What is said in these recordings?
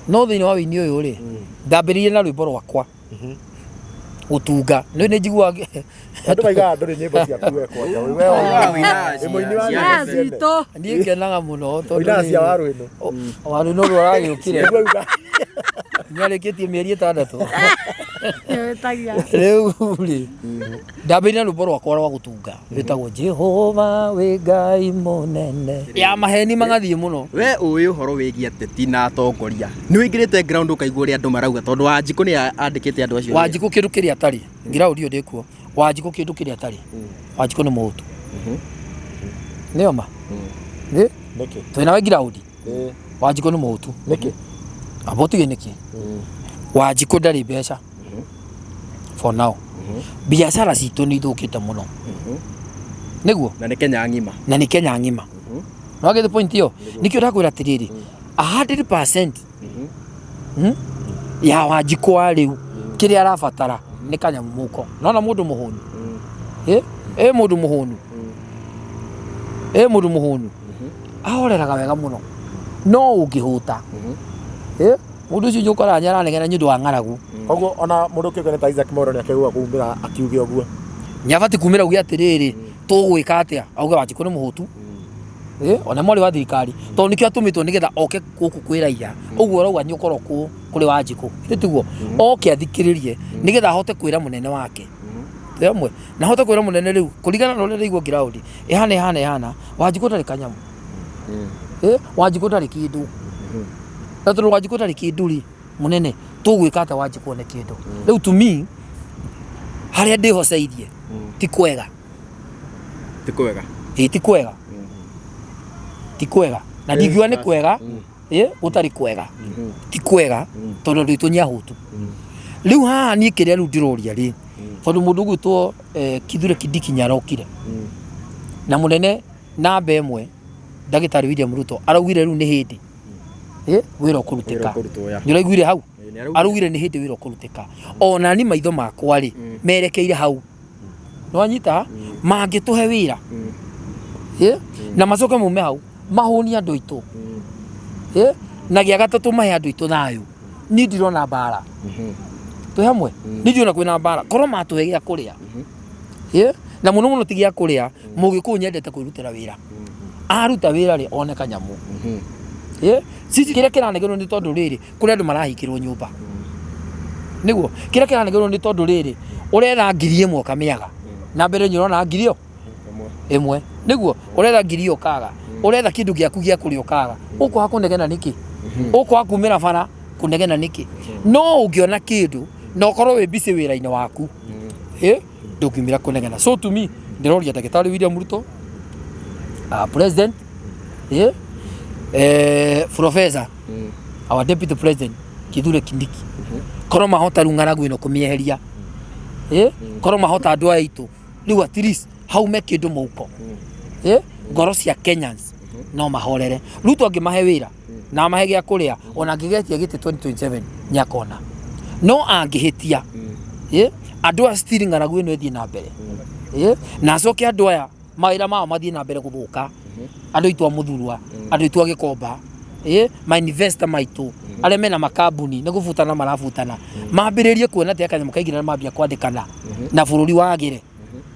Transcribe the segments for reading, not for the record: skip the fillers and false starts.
No thĩinĩ wa wĩini ũyũ rĩ, ndambĩrĩirie na rwĩmbo rwakwa gũtunga nĩ nĩ njiguaga. Andũ maigaga ndũrĩ nyĩmbo ciaku we kwanja. We wĩ mũini wa Cia nyĩmbo ciene. citũ. Niĩ ngenaga mũno tondũ Ũinaga cia rĩrĩ, Waruĩnũ. Waruĩnũ rũrũ aragĩũkire. Nĩguo auga. Nĩarĩkĩtie mĩeri 6. Wĩtagia. Rĩu rĩ, ndambĩrĩirie na rwĩmbo rwakwa rwa gũtunga rwĩtagwo Jehova wĩ Ngai mũnene ya maheni magathiĩ mũno. We ũĩ ũhoro wĩgiĩ ateti na atongoria, nĩ ũingĩrĩte ground ũkaigua ũrĩa andũ marauga, tondũ Wanjikũ nĩ andĩkĩte andũ acio wĩra. Wanjikũ kĩndũ kĩrĩa atarĩ ground ĩyo ndĩkuo. Wanjikũ kĩndũ kĩrĩa atarĩ, Wanjikũ nĩ mũhũtu. Nĩyo ma. Ĩ? Nĩkĩ? Twĩ nawe ground. Ĩ. Wanjikũ nĩ mũhũtu. Nĩkĩ? Amba ũtige nĩkĩ. Wanjikũ ndarĩ mbeca for now. Biacara citũ nĩ ithũkĩte mũno. Nĩguo? Na nĩ Kenya ng'ima. Na nĩ Kenya ng'ima. Nĩwagĩte point ĩyo? Nĩkĩo ndakwĩra atĩrĩrĩ, 100% ya Wanjikũ wa rĩu kĩrĩa arabatara nĩ kanyamũ mũhuko. Nona mũndũ mũhũnu? Ĩ? Ĩ mũndũ mũhũnu? Ĩ mũndũ mũhũnu? Ahoreraga wega mũno. No ũngĩhũta, ĩ? Mũndũ ũcio nĩũkoraga nĩaranegena nĩ ũndũ wa ng'aragu. Koguo ona mũndũ kĩũngane ta Isaac Mwaura nĩakĩagĩrĩirwo kumĩra akiuge ũguo. Nĩabatiĩ kumĩra auge atĩrĩrĩ, tũgwĩka atĩa? Auge Wanjikũ nĩ mũhũtu. Ĩ, ona mwarĩ wa thirikari. Tondũ nĩkĩo atũmĩtwo nĩgetha oke gũkũ kwĩ raia. Ũguo ũrauga nĩ ũkorwo kũrĩ Wanjikũ. Githĩ tiguo? Oke athikĩrĩrie nĩgetha ahote kwĩra mũnene wake. Twĩ hamwe? Na ahote kwĩra mũnene rĩu kũringana na ũrĩa ndaigua ground, ĩhana ĩhana ĩhana, Wanjikũ ndarĩ kanyamũ. Ĩ, Wanjikũ ndarĩ kĩndũ. Na tondũ Wanjikũ ndarĩ kĩndũ rĩ, mũnene, tũgwĩka atĩa Wanjikũ one kĩndũ? Rĩu to me, harĩa ndĩhoceirie ti kwega. Ti kwega. Ĩ, ti kwega. Ti kwega. Na ndingiuga nĩ kwega, ĩ, gũtarĩ kwega. Ti kwega, tondũ andũ aitũ nĩ ahũtu. Rĩu haha niĩ kĩrĩa rĩu ndĩroria rĩ, tondũ mũndũ ũgwĩtwo Kithure Kindiki nĩ arokire. Na mũnene namba ĩmwe ndagĩtarĩ William Ruto araugire rĩu nĩ hĩndĩ wĩra ũkũrutĩka. Wĩra ũkũrutwo, ya. Nĩ ũraiguire hau? Ĩ, nĩ araugire. Araugire nĩ hĩndĩ wĩra ũkũrutĩka. Ona ni maitho makwa rĩ, merekeire hau. Nĩwanyita? Mangĩtũhe wĩra, na macoke maume hau mahũnie andũ aitũ, na gĩa gatatũ mahe andũ aitũ thayũ. Niĩ ndirona mbara. Twĩ hamwe? Niĩ ndirona kwĩna mbara. Korwo matũhe gĩa kũrĩa, na mũno mũno ti gĩa kũrĩa, mũgĩkũyũ nyendete kwĩrutĩra wĩra. Aruta wĩra rĩ, one kanyamũ. Sisi kĩrĩa kĩranegenwo nĩ tondũ rĩrĩ, kũrĩ andũ marahingĩrwo nyũmba. Nĩguo, kĩrĩa kĩranegenwo nĩ tondũ rĩrĩ, ũretha 1000 ũkamĩaga. Na mbere nĩ ũrona ngiri ĩyo ĩmwe. Nĩguo, ũretha ngiri ĩyo ũkaga. Ũretha kĩndũ gĩaku gĩa kũrĩa ũkaga. Ũkwaga kũnegena nĩkĩ? Ũkwaga kumĩra bara kũnegena nĩkĩ? No ũngĩona kĩndũ na ũkorwo wĩ busy wĩra-inĩ waku, ndũngiumĩra kũnegena. So to me, ndĩroria ndagĩtarĩ William Ruto, president, professor, our deputy president Kithure Kindiki, korwo mahota rĩu ng'aragu ĩno kũmĩeheria, korwo mahota andũ aya aitũ rĩu at least haume kĩndũ mũhuko, ngoro cia Kenyans no mahorere. Ruto angĩmahe wĩra na amahe gĩa kũrĩa, ona angĩgetia gĩtĩ 2027 nĩakona. No angĩhĩtia, andũ aya still ng'aragu ĩno ĩthiĩ na mbere, na acoke andũ aya mawĩra mao mathiĩ na mbere gũthũka, andũ aitũ a Mũthurwa, andũ aitũ a Gĩkomba, ma investor maitũ arĩa mena makambuni nĩ gũbutana marabutana, mambĩrĩrie kuona atĩ kanyamũ kaingĩra na mambia kwandĩkana na bũrũri wagĩre.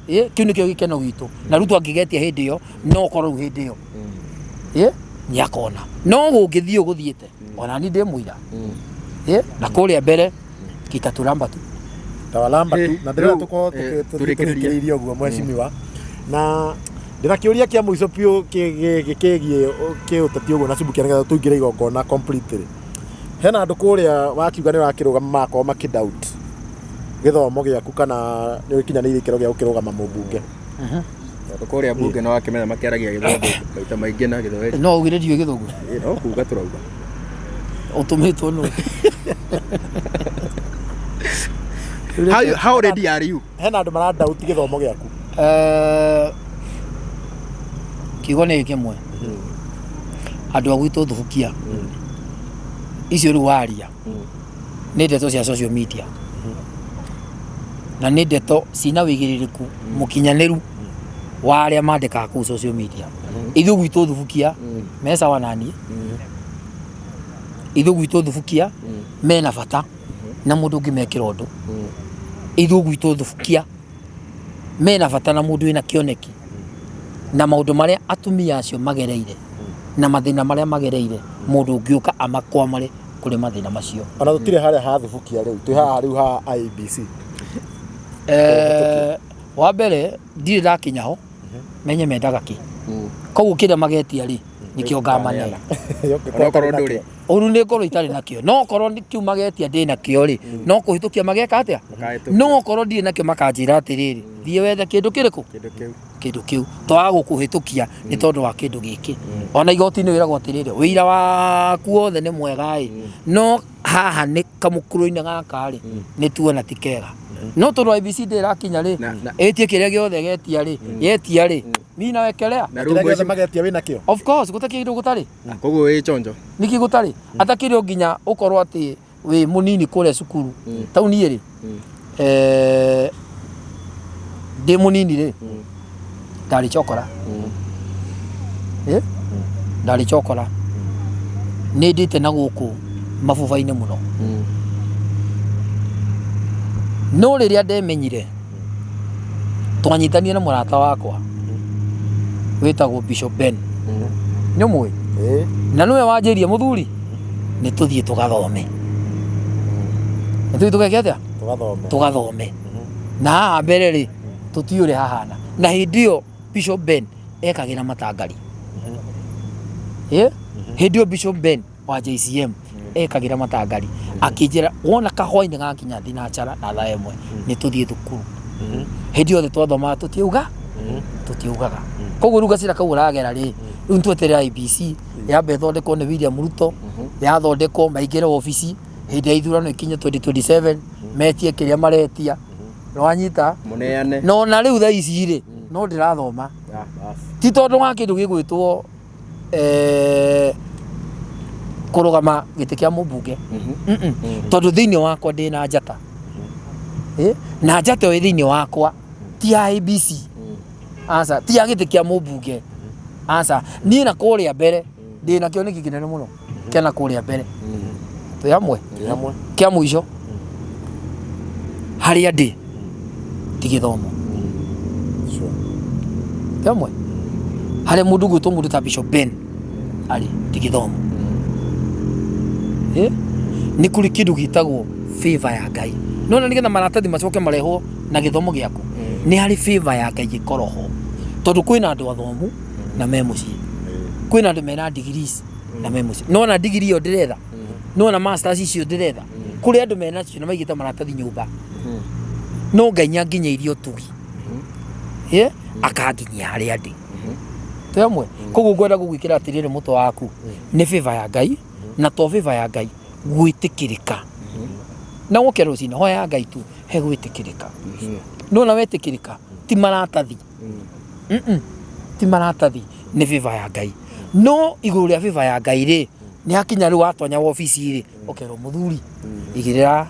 Kĩu nĩkĩo gĩkeno gitũ. Na Ruto angĩgetia hĩndĩ ĩyo, no ũkorwo rĩu hĩndĩ ĩyo, nĩakona. No gũngĩthiĩ ũũ gũthiĩte, ona niĩ ndĩ mũira, na kũrĩa mbere kitatũramba tu. Tawalamba tu. Na ndĩrenda tũkorwo Tũrĩkĩrĩrie. tũrĩkĩrĩirie ũguo mheshimiwa. Na ndĩna kĩũria kĩa mũico biũ kĩgiĩ kĩũteti ũguo na Subukia nĩgetha tũingĩre igongona completely. Hena andũ kũrĩa wakiuga nĩ ũrakĩrũgama magakorwo makĩ doubt gĩthomo gĩaku kana nĩ ũkinyanĩirie ikĩro gĩa gũkĩrũgama mũmbunge. Tondũ kũrĩa mbunge no wakĩmenya makĩaragia gĩthũngũ maita maingĩ na gĩthweri. No ugire ndiũĩ gĩthũngũ. Ĩ, no kuga tũrauga. Ũtũmĩtwo nũ? How ready are you? Hena andũ mara doubt gĩthomo gĩaku. Kiugo nĩ kĩmwe. Andũ a gwitũ thubukia. Icio rĩu waria nĩ ndeto cia social media. Na nĩ ndeto cina wĩigĩrĩrĩku mũkinyanĩru wa arĩa mandĩkaga kũu social media. Ithuĩ gwitũ thubukia me sawa na niĩ. Ithuĩ gwitũ Thubukia mena bata na mũndũ ũngĩmekĩra ũndũ. Ithuĩ gwitũ Thubukia mena bata na mũndũ wĩna kĩoneki na maũndũ marĩa atumia acio magereire na mathĩna marĩa magereire, mũndũ ũngĩũka amakwamare kũrĩ mathĩna macio. Ona tũtirĩ harĩa ha Thubukia rĩu, twĩ haha rĩu ha IEBC. Wa mbere ndirĩ ndakinya ho menye mendaga kĩ, koguo kĩrĩa magetia rĩ nĩkĩo ngamanera. Onokorwo ndũrĩ. Ũru nĩ ngorwo itarĩ nakĩo, no okorwo nĩ kĩu magetia ndĩ nakĩo rĩ, no kũhĩtũkia mageka atĩa? Makahĩtũkia. No okorwo ndirĩ nakĩo makanjĩra atĩrĩrĩ, thiĩ wethe kĩndũ kĩrĩkũ? Kĩndũ kĩu. Kĩndũ kĩu twaga gũkũhĩtũkia nĩ tondũ wa kĩndũ gĩkĩ. Ona igoti-inĩ wĩragwo atĩrĩrĩ, wĩira waku wothe nĩ mwega ĩ, no haha nĩ kamũkuro-inĩ gaka rĩ nĩ tuona ti kega, no tondũ IEBC ndĩrakinya rĩ, ĩtie kĩrĩa gĩothe getia rĩ, yetia rĩ, mi nawekelea. Na Kĩrĩa rĩu gĩothe magetia wĩna kĩo. Of course gũtakĩ kĩndũ gũtarĩ. Koguo wĩ chonjo. Nĩkĩ gũtarĩ? Atakĩrĩ o nginya ũkorwo atĩ wĩ mũnini kũrĩa cukuru tau niĩ rĩ, ndĩ mũnini rĩ, ndarĩ chokora. Ndarĩ chokora, nĩ ndĩte na gũkũ mabuba-inĩ mũno, no rĩrĩa ndemenyire twanyitanire na mũrata wakwa wĩtagwo Bishop Ben, nĩ ũmũĩ? Ĩĩ. Na nĩwe wanjĩrie, mũthuri, nĩ tũthiĩ tũgathome, nĩ tũthiĩ tũgeke atĩa? Tũgathome. Tũgathome na haha mbere rĩ tũtiũĩ ũrĩa hahana. Na hĩndĩ ĩyo Bishop Ben ekagĩra matangari. Hĩndĩ ĩyo Bishop Ben wa JCM ekagĩra matangari, akĩnjĩra wona kahwainĩ gakinya thinacara na thaa 1 nĩ tũthiĩ thukuru. Hĩndĩ yothe twathomaga tũtiugaga, koguo rĩu gacĩra kau ũragera rĩ, rĩu nĩtweterera IEBC yambe ĩthondekwo nĩ William Ruto, yathondekwo maingĩre obici hĩndĩ ya ithurano ikinye 2027, metie kĩrĩa maretia, nĩwanyita? Mũneane. No na rĩu thaa ici rĩ, no ndĩrathoma, ti tondũ wa kĩndũ gĩgwĩtwo kũrũgama gĩtĩ kĩa mũmbunge. Tondũ thĩinĩ wakwa ndĩna njata. Na njata ĩyo ĩ thĩinĩ wakwa ti ya IEBC, aca, ti ya gĩtĩ kĩa mũmbunge, aca. Niĩ na kũrĩa mbere ndĩna kĩoneki kĩnene mũno kĩa na kũrĩa mbere. Twĩ hamwe? Twĩ hamwe. Kĩa mũico harĩa ndĩ ti gĩthomo. Twĩ hamwe? Harĩa mũndũ gwĩtwo mũndũ ta Bishop Ben arĩ ti gĩthomo. Nĩ kũrĩ kĩndũ gĩtagwo favor ya Ngai. Nona nĩgetha maratathi macoke marehwo na gĩthomo gĩaku, nĩ harĩ favor ya Ngai ĩkorwo ho, tondũ kwĩna andũ athomu na me mũciĩ, kwĩna andũ mena degrees na me mũciĩ. Nona degree ĩyo ndĩretha, nona masters icio ndĩretha, kũrĩ andũ menacio na maigĩte maratathi nyũmba, no Ngai nĩanginyĩirie ũtugi akanginyia harĩa ndĩ. Twĩ hamwe? Koguo ngwenda gũgwĩkĩra atĩrĩrĩ, mũtwe waku nĩ favor ya Ngai, na to favor ya Ngai gwĩtĩkĩrĩka, na woke rũcinĩ hoya Ngai tu he gwĩtĩkĩrĩka. Nona wetĩkĩrĩka ti maratathi. Ti maratathi, nĩ favor ya Ngai. No igũrũ rĩa favor ya Ngai rĩ, nĩ hakinya rĩu watonya wobici rĩ, ũkerwo, mũthuri, igĩrĩra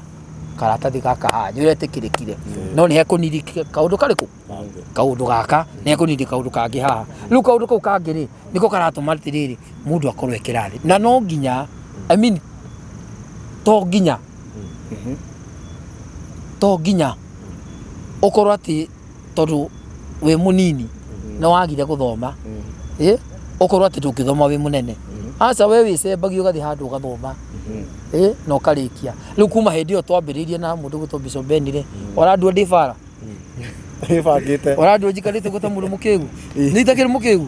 karatathi gaka haha, nĩ ũretĩkĩrĩkire, no nĩ hekũniri kaũndũ karĩkũ, kaũndũ gaka nĩ hekũniri kaũndũ kangĩ haha. Rĩu kaũndũ kau kangĩ rĩ, nĩko karatũma atĩrĩrĩ mũndũ akorwo e kĩrathi, na no nginya, I mean, to nginya ũkorwo atĩ tondũ wĩ mũnini nĩ wagire gũthoma, ũkorwo atĩ ndũngĩthoma wĩ mũnene. Aca, we wĩcembagia ũgathiĩ handũ ũgathoma, na ũkarĩkia. Rĩu kuma hĩndĩ ĩyo twambĩrĩirie na mũndũ gwĩtwo Bishop Ben rĩ, ũrandua ndĩ bara. Ĩbangĩte. Ũrandua njikarĩte gwĩta mũndũ mũkĩgu, nĩ itakĩrĩ mũkĩgu.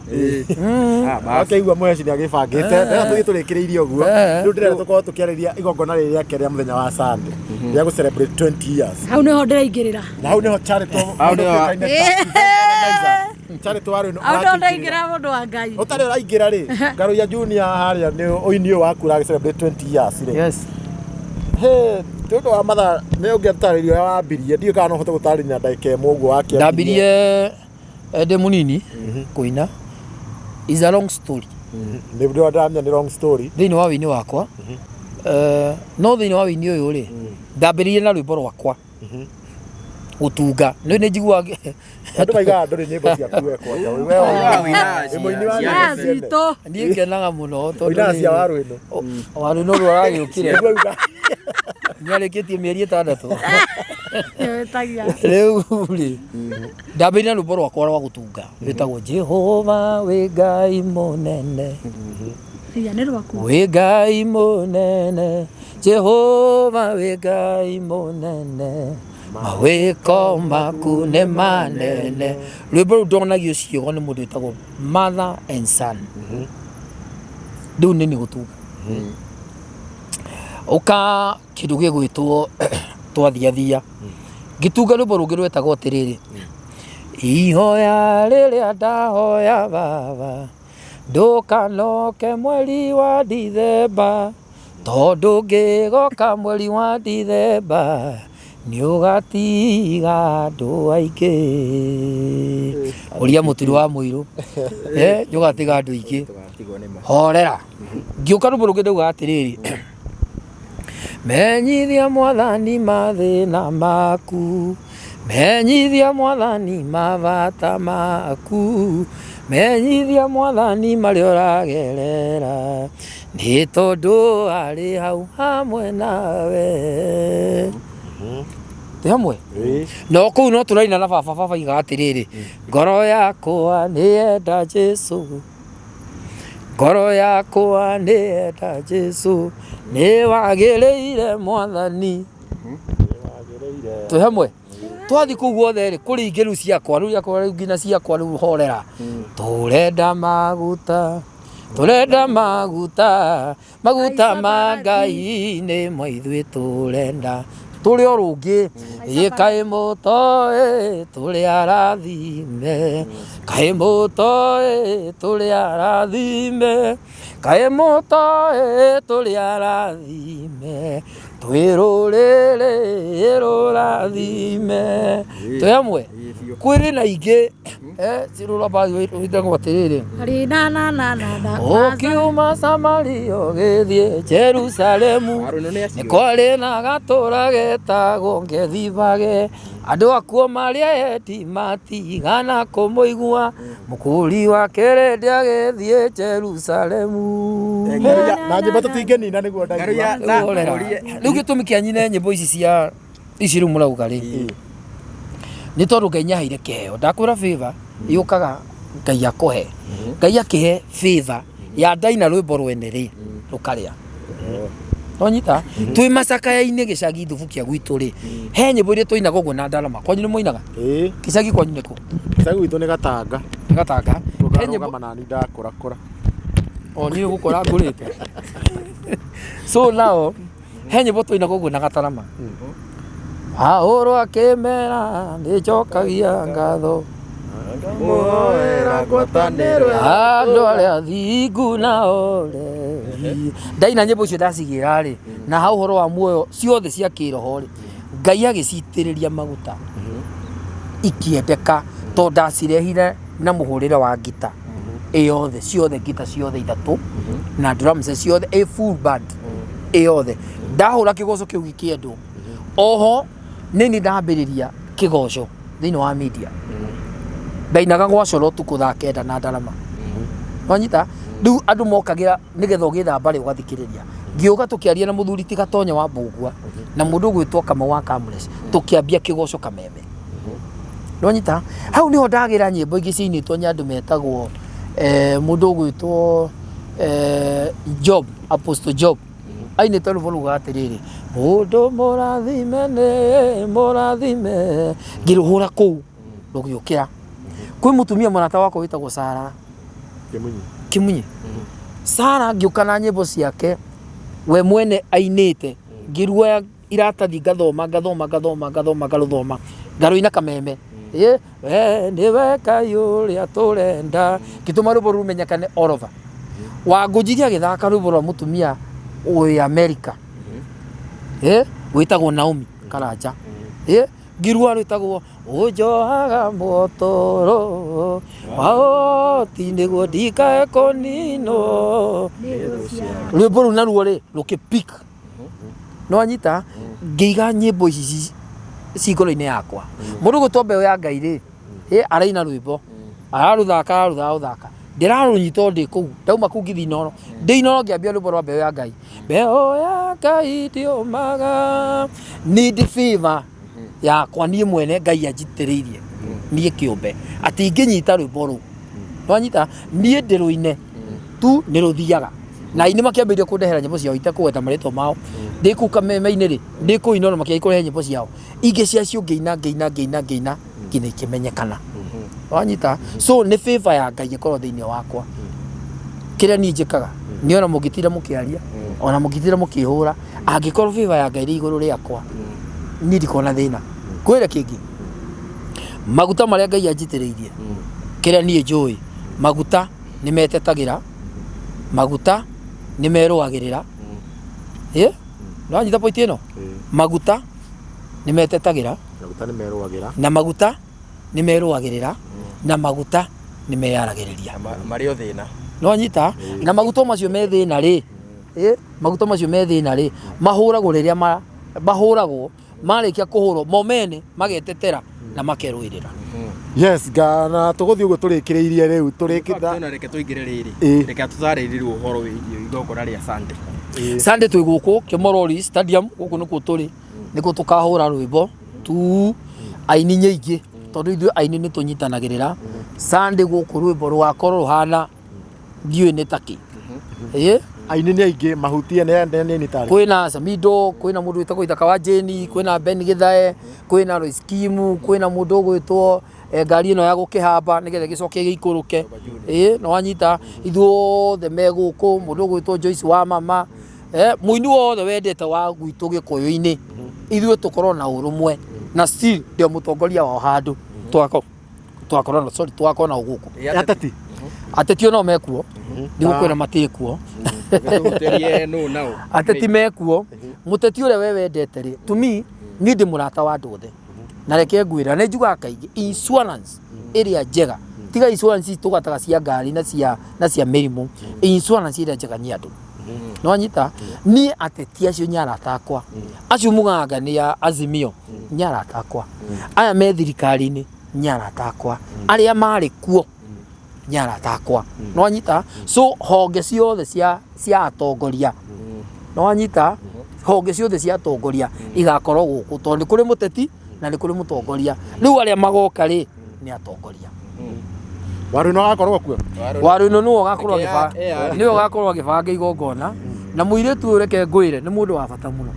Akĩigua mũheci nĩ agĩbangĩte ndĩrenda tũthiĩ tũrĩkĩrĩirie ũguo. Rĩu ndĩrenda tũkorwo tũkĩarĩria igongona rĩrĩ rĩake rĩa mũthenya wa Sunday rĩa gũ celebrate 20 years. Hau nĩho ndĩraingĩrĩra. Na hau nĩho Charity, Hau nĩho- ũtuĩkaine ta event organizer. Charity wa rĩu Hau nĩho ndaingĩra, mũndũ wa Ngai. Ũtarĩ ũraingĩra rĩ, Ngaruiya Junior harĩa nĩ ũini ũyũ waku ũragĩ celebrate 20 years rĩ. Yes. He nĩ ũndũ wa mathaa, nĩ ũngĩtarĩria ũrĩa wambirie? Ndiũĩ kana no ũhote gũtarĩria na ndagĩka 1 ũguo wakĩambirie. Ndambirie ndĩ mũnini kũina, is a long story. Nĩ ndĩrona ndamenya nĩ long story. Thĩinĩ wa wĩini wakwa, no thĩinĩ wa wĩini ũyũ rĩ, ndambĩrĩirie na rwĩmbo rwakwa. Gũtunga nĩ njiguaga. Andũ maigaga ndũrĩ nyĩmbo ciaku we kwanja. We Ũinaga wĩ mũini wa cia nyĩmbo Aya ciene. citũ. Niĩ ngenaga mũno tondũ Ũinaga cia rĩrĩ, waru ĩno. Waru ĩno rĩu aragĩũkire. Nĩguo uga. Nĩarĩkĩtie mĩeri 6. Wĩtagia. Rĩu rĩ, ndambĩrĩria na rwĩmbo rwakwa rwa gũtunga rwĩtagwo Jehova wĩ Ngai mũnene. Iya nĩ rwaku. Wĩ Ngai mũnene, Jehova wĩ Ngai mũnene, mawĩko maku nĩ manene. Rwĩmbo rũu ndonagio ciugo nĩ mũndũ wĩtagwo Mother and Son. Rĩu nĩ nĩ gũtunga ũka kĩndũ gĩgwĩtwo twathiathia ngĩtunga rwĩmbo rũngĩ rwetagwo atĩrĩrĩ, ihoya rĩrĩa ndahoya baba ndũkanoke mweri wa Dithemba, tondũ ngĩgoka mweri wa Dithemba nĩ ũgatiga andũ aingĩ. Ũria mũturi wa mũirũ, nĩ ũgatiga andũ aingĩ. Tũgatigwo nĩ ma. Horera. Ngĩũka rwĩmbo rũngĩ ndauga atĩrĩrĩ, menyithia mwathani mathĩna maku, menyithia mwathani mabata maku, menyithia mwathani marĩa ũragerera, nĩ tondũ arĩ hau hamwe nawe. Twĩ hamwe no kũu no tũraina na baba. Baba iga atĩrĩrĩ, ngoro yakwa nĩ yenda Jesu, ngoro yakwa nĩ yenda Jesu, nĩ wagĩrĩire mwathani. Twĩ hamwe. Twathiĩ kũu guothe rĩ, kũrĩ ingĩ rĩu ciakwa, rĩu ciakwa rĩu nginya ciakwa rĩu horera. Tũrenda maguta, tũrenda maguta, maguta ma Ngai nĩ mo ithuĩ tũrenda. Tũrĩ o rũngĩ ĩ kaĩ mũtoĩ tũrĩ arathime, kaĩ mũtoĩ tũrĩ arathime, kaĩ mũtoĩ tũrĩ arathime, twĩ rũrĩrĩ rũrathime. Twĩ hamwe. Kwĩrĩ na ingĩ cirũramba rwĩtagwo atĩrĩrĩ, Rĩ na na na na na. Ũkiuma Samaria ũgĩthiĩ Jerusalemu, Waru ĩno nĩ acio. nĩ kwarĩ na gatũra getagwo Ngethibage, andũ akuo marĩ endi matigana kũmũigua, mũkũri wa kĩrĩndĩ agĩthiĩ Jerusalemu. Na nyĩmbo tũtingĩnina nĩguo ndaigua. Na- Horera. Rĩu gĩtũmi kĩa nyine nyĩmbo ici cia ici rĩu mũrauga rĩ, nĩ tondũ Ngai nĩaheire kĩheo. Ndakwĩra favor yũkaga Ngai akũhe. Ngai akĩhe favor ya ndaina rwĩmbo rwene rĩ, rũkarĩa. Nonyita twĩ macakaya-inĩ gĩcagi thubukia gwitũ rĩ, he nyĩmbo iria twainaga ũguo na ndarama. Kwanyu nĩ mũinaga? Ĩĩ. Gĩcagi kwanyu nĩ kũ? Gĩcagi gwitũ nĩ Gatanga. Nĩ Gatanga. He nyĩmbo Ndũkarũgama nani ndakũrakũra. O niĩ gũkũra ngũrĩte. So now he nyĩmbo twainaga ũguo na gatarama. Paũlũ akĩmera nĩ njokagia ngatho Muoera ngwatanĩro. Andũ arĩa athingu nao rĩ, ndaina nyĩmbo icio ndacigĩra rĩ, na ha ũhoro wa muoyo ciothe cia kĩroho rĩ, Ngai agĩcitĩrĩria maguta ikĩendeka, tondũ ndacirehire na mũhũrĩre wa ngita ĩyothe, ciothe ngita ciothe ithatũ na drums ciothe, ĩ full band ĩyothe. Ndahũra kĩgoco kĩu gĩkĩendwo. Oho nĩ niĩ ndambĩrĩria kĩgoco thĩinĩ wa media. Ndainaga gwa coro ũtukũ thaa 9 na ndarama. Wanyita? Rĩu andũ mokagĩra nĩgetha ũgĩthamba rĩ ũgathikĩrĩria. Ngĩũka tũkĩaria na mũthuri ti Gatonye wa Mbũgua na mũndũ ũgwĩtwo Kamau wa Kamures, tũkĩambia kĩgoco Kameme. Nĩwanyita? Hau nĩho ndagĩra nyĩmbo ingĩ ciainĩtwo nĩ andũ metagwo mũndũ ũgwĩtwo Job, Apostle Job. Ainĩte rwĩmbo rugaga atĩrĩrĩ, mũndũ mũrathime nĩ mũrathime. Ngĩrũhũra kũu rũgĩũkĩra. Kwĩ mũtumia mũrata wakwa wĩtagwo Sarah Kĩmunyi. Kĩmunyi. Sarah ngĩũka na nyĩmbo ciake we mwene ainĩte, ngĩruoya iratathi ngathoma ngathoma ngathoma ngathoma ngarũthoma ngarũina Kameme. Ĩ we nĩwe Ngai ũrĩa tũrenda, ngĩtũma rwĩmbo rũmenyekane all over. Wangũnjirie agĩthaka rwĩmbo rwa mũtumia wĩ America, wĩtagwo Naomi Karanja. Ngĩrua rwĩtagwo ũnjohaga mũtũrũ waoti nĩguo ndikae kũninwo. Rwĩmbo rũu naruo rĩ rũkĩ pick. Nĩwanyita? Ngĩiga nyĩmbo ici ci ngoro-inĩ yakwa. Mũndũ ũgwĩtwo mbeũ ya Ngai rĩ, ĩ araina rwĩmbo, ararũthaka, ararũthaka, ndĩrarũnyita o ndĩ kũu, ndauma kũu ngĩthiĩ Inooro, ndĩ Inooro ngĩambia rwĩmbo rwa mbeũ ya Ngai, mbeũ ya Ngai ndĩũmaga, need favor yakwa niĩ mwene Ngai anjitĩrĩirie niĩ kĩũmbe atĩ ingĩnyita rwĩmbo rũu, nwanyita, niĩ ndĩrũine tu nĩ rũthiaga. Na aini makĩambĩrĩria kũndehera nyĩmbo ciao itekũgweta marĩtwa mao, ndĩ kũu kameme-inĩ rĩ, ndĩ kũu Inooro makĩambia kũrehe nyĩmbo ciao, ingĩ ciacio ngĩina ngĩina ngĩina ngĩina nginya ikĩmenyekana, wanyita. So nĩ favor ya Ngai ĩkorwo thĩinĩ wakwa. Kĩrĩa niĩ njĩkaga nĩ ona mũngĩtinda mũkĩaria, ona mũngĩtinda mũkĩhũra, angĩkorwo favor ya Ngai ĩrĩ igũrũ rĩakwa, niĩ ndikoragwo na thĩna. Kwĩre kĩngĩ, maguta marĩa Ngai anjitĩrĩirie, kĩrĩa niĩ njũĩ, maguta nĩ metetagĩra, maguta nĩ merũagĩrĩra. Ĩ nĩwanyita point ĩno? Maguta nĩ metetagĩra, Maguta nĩ merũagĩra. Na maguta nĩ merũagĩrĩra, na maguta nĩ meyaragĩrĩria. Marĩ o thĩna. Nĩwanyita? Na maguta macio me thĩna rĩ, ĩ maguta macio me thĩna rĩ, mahũragwo rĩrĩa mahũragwo, marĩkia kũhũrwo mo mene magetetera na makerũĩrĩra. Yes, ngana tũgũthiĩ ũguo tũrĩkĩrĩirie rĩu tũrĩkĩta. Ona reke tũingĩre rĩrĩ. Reke tũtarĩrie rĩu ũhoro wĩgiĩ igongona rĩa Sunday. Sunday twĩ gũkũ Kĩmorori Stadium, gũkũ nĩkuo tũrĩ, nĩkuo tũkahũra rwĩmbo tu aini nyingĩ, tondũ ithuĩ aini nĩ tũnyitanagĩrĩra. Sunday gũkũ rwĩmbo rũgakorwo rũhana ndiũĩ nĩ takĩ. Ĩ Aini nĩ aingĩ mahutie nĩ nĩ nĩ tarĩ. Kwĩna Samido, kwĩna mũndũ wĩtagwo Ithaka wa Jane, kwĩna Ben Githae, kwĩna Royce Kimu, kwĩna mũndũ ũgwĩtwo ngari ĩno ya gũkĩhamba nĩgetha ĩgĩcoke ĩgĩikũrũke. Ĩ nĩwanyita, ithuothe me gũkũ, mũndũ ũgwĩtwo Joyce wa mama, mũini wothe wendete wa gwitũ gĩkũyũ-inĩ, ithuĩ tũkorwo na ũrũmwe, na still ndĩ o mũtongoria wao handũ twakorwo na, sorry, twakorwo na gũkũ. Ateti. Ateti onao mekuo, ndigũkwĩra matirĩ kuo. Tũhutĩrie nũ nao. Ateti mekuo, mũteti ũrĩa we wendete rĩ, to me niĩ ndĩ mũrata wa andũ othe, na reke ngwĩra, nĩ njugaga kaingĩ, insurance ĩrĩa njega, tiga insurance ici tũgataga cia ngari na cia mĩrimũ, insurance ĩrĩa njega nĩ andũ. Nĩwanyita? Niĩ ateti acio nĩ arata akwa, acio mugaga nĩ a Azimio nĩ arata akwa, aya me thirikari-inĩ nĩ arata akwa, arĩa marĩ kuo nĩ arata akwa. Nĩwanyita? So honge ciothe cia atongoria, nĩwanyita, honge ciothe cia atongoria igakorwo gũkũ, tondũ nĩ kũrĩ mũteti na nĩ kũrĩ mũtongoria. Rĩu arĩa magoka rĩ, nĩ atongoria. Waru no agakorwo kuo. Waru ĩno nĩwe ũgakorwo agĩbanga, nĩwe ũgakorwo agĩbanga igongona. Na mũirĩtu ũyũ, reke ngwĩre, nĩ mũndũ wa bata mũno.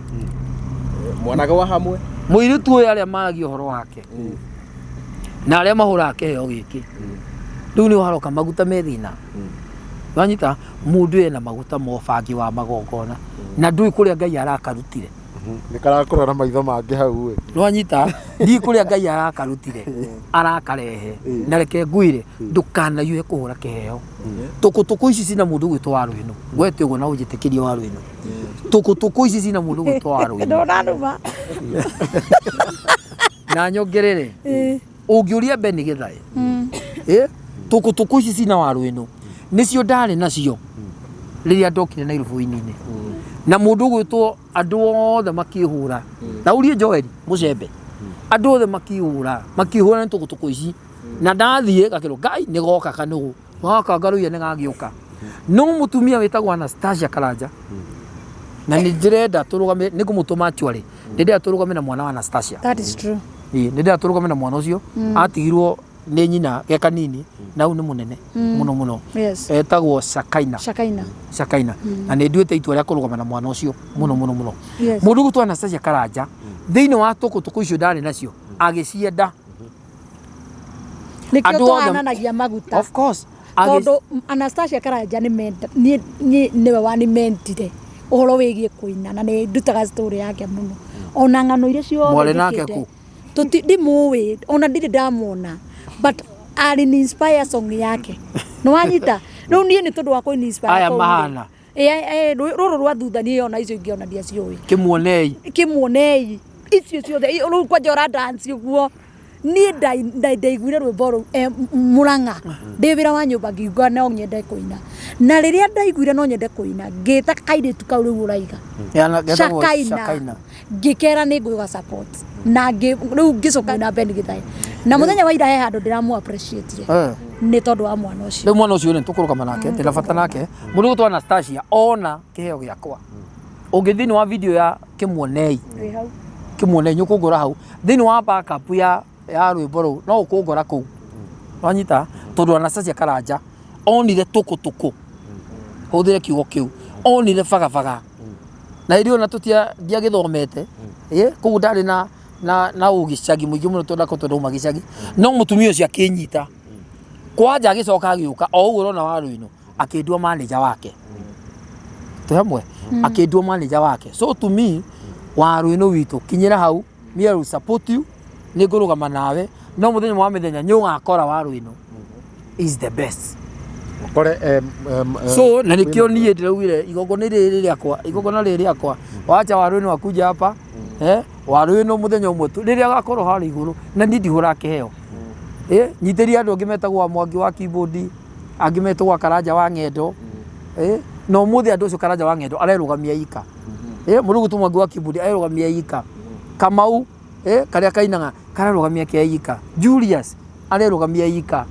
Mwanaga wa hamwe. Mũirĩtu ũyũ, arĩa maragia ũhoro wake na arĩa mahũraga kĩheo gĩkĩ rĩu nĩ haroka maguta me thĩna. Wanyita, mũndũ ena maguta ma ũbangi wa magongona na ndũĩ kũrĩa Ngai arakarutire. Nĩ karakorwo na maitho mangĩ hau ĩ. Nĩwanyita, ndiĩ kũrĩa Ngai arakarutire, arakarehe. Na reke ngwĩre, ndũkanahiũhe kũhũra kĩheo. Tũkũtũkũ ici cina mũndũ ũgwĩtwo wa rwĩno, ngwete ũguo na ũnjĩtĩkĩrie, wa rwĩno, tũkũtũkũ ici cina mũndũ ũgwĩtwo wa rwĩno. Ndũnanuma. Na nyongerere, ũngĩũria Beni Githae, tũkũtũkũ ici cina wa rwĩno nĩcio ndarĩ nacio rĩrĩa ndokire Nairobi-inĩ, na mũndũ ũgwĩtwo, andũ othe makĩhũra, na ũrie Joel Mũcembe, andũ othe makĩhũra nĩ tũkũtũkũ ici. Na ndathiĩ gakĩrwo Ngai nĩ goka kanũgũ gaka ngaruia nĩ gagĩũka, no mũtumia wĩtagwo Anastasia Karanja, na nĩ ndĩrenda tũrũgame, nĩ ngũmũtũma actually, nĩ ndĩrenda tũrũgame na mwana wa Anastasia. That is true. Ĩĩ, nĩ ndĩrenda tũrũgame na mwana ũcio atigirwo nĩ nyina ge kanini, na rĩu nĩ mũnene mũno mũno. Etagwo Shakaina. Shakaina. Shakaina. Na nĩ nduĩte itua rĩa kũrũgama na mwana ũcio mũno mũno mũno. Mũndũ ũgwĩtwo Anastasia Karanja, thĩinĩ wa tũkũtũkũ icio ndarĩ nacio, agĩcienda. Nĩkĩo Andũ othe- tũhananagia maguta. Of course. Tondũ Anastasia Karanja nĩ menda niĩ nĩwe wanimendire ũhoro wĩgiĩ kũina, na nĩ ndutaga story yake mũno, ona ng'ano iria ciothe Mwarĩ nake njĩkĩte. kũ? Tũti ndimũĩ, ona ndirĩ ndamwona, but alini inspire song yake, nĩwanyita? Rĩu niĩ nĩ tondũ wa kũini inspire Aya kũu rĩ. mahana. Ĩ, rũrũ rwa thutha niĩ ona icio ingĩ ona ndiaciũĩ. Kĩmuonei. Kĩmuonei, icio ciothe rĩu kwanja ũra dance ũguo. Niĩ ndaiguire rwĩmbo rũu Mũrang'a ndĩ wĩra wa nyũmba, ngiuga no nyende kũina, na rĩrĩa ndaiguire no nyende kũina, ngĩta kairĩtu kau rĩu ũraiga Getagwo Shakaina. Shakaina. Ngĩkera nĩ ngũga support na rĩu ngĩcoka na Ben Githae, na mũthenya wa ira he handũ ndĩramũ appreciate nĩ tondũ wa mwana ũcio. Rĩu mwana ũcio nĩ tũkũrũgama nake, ndĩna bata nake. Mũndũ ũgũtwo Anastasia ona kĩheo gĩakwa, ũngĩ thĩinĩ wa video ya Kĩmuonei. Wĩ hau. Kĩmuonei nĩ ũkũngora hau thĩinĩ wa backup ya rwĩmbo rũu, no ũkũngora kũu wanyita, tondũ Anastasia Karanja onire tũkũtũkũ, hũthĩre kiugo kĩu, onire bagabaga na hĩndĩ ĩyo na tũtia ndiagĩthomete, koguo ndarĩ na ũgĩcagi mũingĩ mũno, tondũ akorwo ndauma gĩcagi, no mũtumia ũcio akĩnyita kwanja, agĩcoka agĩũka o ũguo ũrona wa rwĩno, akĩndua manager wake, twĩ hamwe, akĩndua manager wake. So to me, wa rwĩno witũ, kinyĩra hau, me I will support you, nĩ ngũrũgama nawe, no mũthenya wa mĩthenya nĩ ũgakora wa rwĩno is the best. Kore So na nĩkĩo niĩ ndĩraugire igongona rĩrĩ rĩakwa, igongona rĩrĩ rĩakwa, wacha wa rwĩno akuja hapa, wa rwĩno mũthenya ũmwe tu rĩrĩa agakorwo harĩa igũrũ, na niĩ ndihũra kĩheo, nyitĩria andũ angĩ metagwo Mwangi wa keyboard, angĩ metagwo Karanja wa ng'endo, na ũmũthĩ andũ acio, Karanja wa ng'endo arerũgamia ika, mũndũ ũgwĩtwo Mwangi wa keyboard arerũgamia ika, Kamau, karĩa kainaga kararũgamia kĩa ika, Julius arerũgamia ika,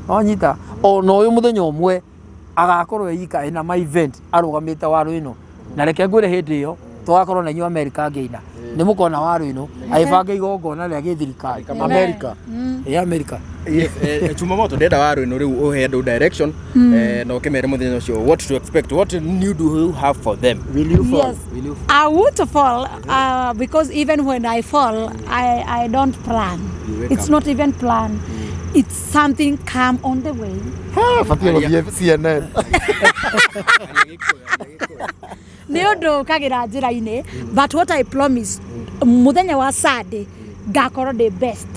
wanyita, ona ũyũ mũthenya ũmwe agakorwo e ika ena ma event arũgamĩte wa rwĩno. Na reke ngwĩre, hĩndĩ ĩyo tũgakorwo na inyuĩ Amerika ngĩina, nĩ mũkona wa rwĩno agĩbanga igongona rĩa gĩthirikari. America. Ĩ Amerika. Jumamoto ndenda wa rwĩno rĩu ũhe andũ direction, na ũkĩmere mũthenya ũcio what to expect, what new do you have for them? Will you fall? Yes. I would fall because even when I fall, I don't plan. You wake It's up. not even plan. It's something come on the way. Batiĩ gũthiĩ CNN. Nĩ ũndũ ũkagĩra njĩra-inĩ, but what I promise, mũthenya wa Sunday ngakorwo ndĩ best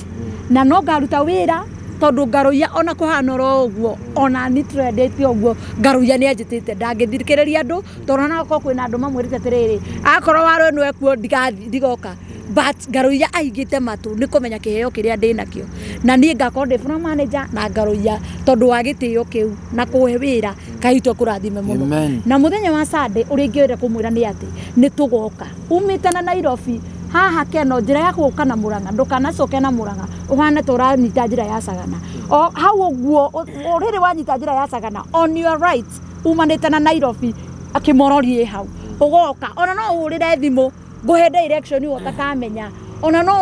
na no ngaruta wĩra, tondũ ngarũiya ona kũhana oro ũguo, ona ni trendete ũguo, ngarũiya nĩ anjĩtĩte, ndangĩthikĩrĩria andũ, tondũ ona okorwo kwĩna andũ mamwĩrĩte atĩrĩrĩ, akorwo waro ĩno ekuo ndigoka, but ngarũiya aigĩte matũ nĩ kũmenya kĩheo kĩrĩa ndĩ nakĩo, na niĩ ngakorwo ndĩ floor manager na ngarũiya, tondũ wa gĩtĩo kĩu na kũhe wĩra kaitũ kũrathime mũno. Amen. Na mũthenya wa Sunday ũrĩa ingĩenda kũmwĩra nĩ atĩ nĩ tũgoka umĩte na Nairobi haha Keno, njĩra ya gũka na Mũrang'a, ndũkanacoke na Mũrang'a ũhane ta ũranyita njĩra ya Sagana, o hau ũguo rĩrĩ wanyita njĩra ya Sagana, on your right, umanĩte na Nairobi, akĩmororie hau ũgoka, ona no ũhũrĩre thimũ ngũhe direction ũyũ ũtakamenya, ona no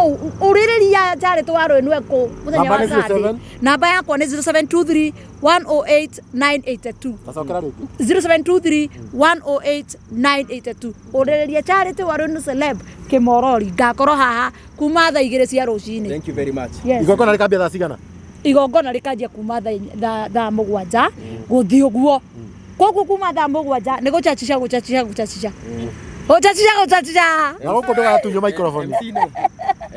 ũrĩrĩria njarĩtwo wa rwĩnu ekũ mũthenya Namba wa nĩ Sunday. 07? Namba yakwa nĩ 0723 108 982. Tacokera rĩngĩ. 0723 108 982. Ũrĩrĩria Charity Warũnu celeb Kĩmorori, ngakorwo haha kuma thaa 2 cia rũcinĩ. Thank you very much. Yes. Igongona rĩkambia thaa cigana? Igongona rĩkanjia kuma thaa 7 gũthiĩ ũguo, koguo kuma thaa 7 nĩ gũchachica gũchachica gũchachica gũchachica gũchachica. Na gũkũ ndũgatunywo microphone. MC no.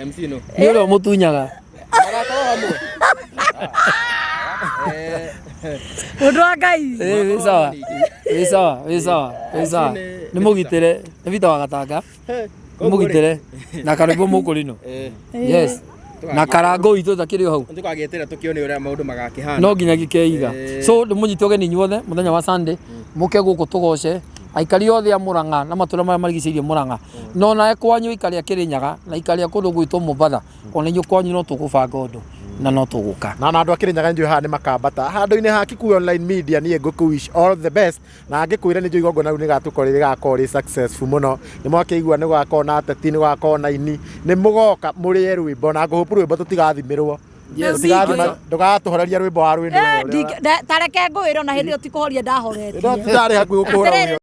MC no. Nĩ ũrĩa ũmũtunyaga. Magakorwo hamwe. Ũndũ wa Ngai. Wĩ sawa, wĩ sawa, wĩ sawa, wĩ sawa, nĩ mũgitĩre, nĩ Vita wa Gatanga, nĩ mũgitĩre na karwĩmbo mũkũrino. Yes, na karango witũ takĩrĩ o hau. Tũkagĩetera tũkĩone ũrĩa maũndũ magakĩhana. No nginya gĩkeiga. So nĩ mũnyite ũgeni inyuothe mũthenya wa Sunday, mũke gũkũ tũgoce aikari othe a Murang'a na matũra marĩa marigicĩirie Murang'a, no nawe kwanyu aikari a Kĩrĩnyaga na aikari a kũndũ gwĩtwo Mombatha, ona inyuĩ kwanyu no tũgũbanga ũndũ na no tũgũka. Na andũ a Kĩrĩnyaga njũĩ haha nĩ makambata handũ-inĩ ha Kikuyu Online Media. Niĩ ngũkũ wish all the best, na ngĩkwĩra nĩ njũĩ igongona rĩu nĩgatũkorwo rĩgakorwo rĩ successful mũno. Nĩ mwakĩigua nĩ gũgakorwo na ateti, nĩ gũgakorwo na ini, nĩ mũgoka mũrĩe rwĩmbo, na ngũhũpu rwĩmbo tũtigathimĩrwo. Yes. Ndũgatũhoreria rwĩmbo wa rwĩno. Ta reke ngwĩre, ona hĩndĩ ĩyo ti kũhoria ndahoretie. Ndarĩ hakuhĩ gũkũhũra. Atĩrĩrĩ.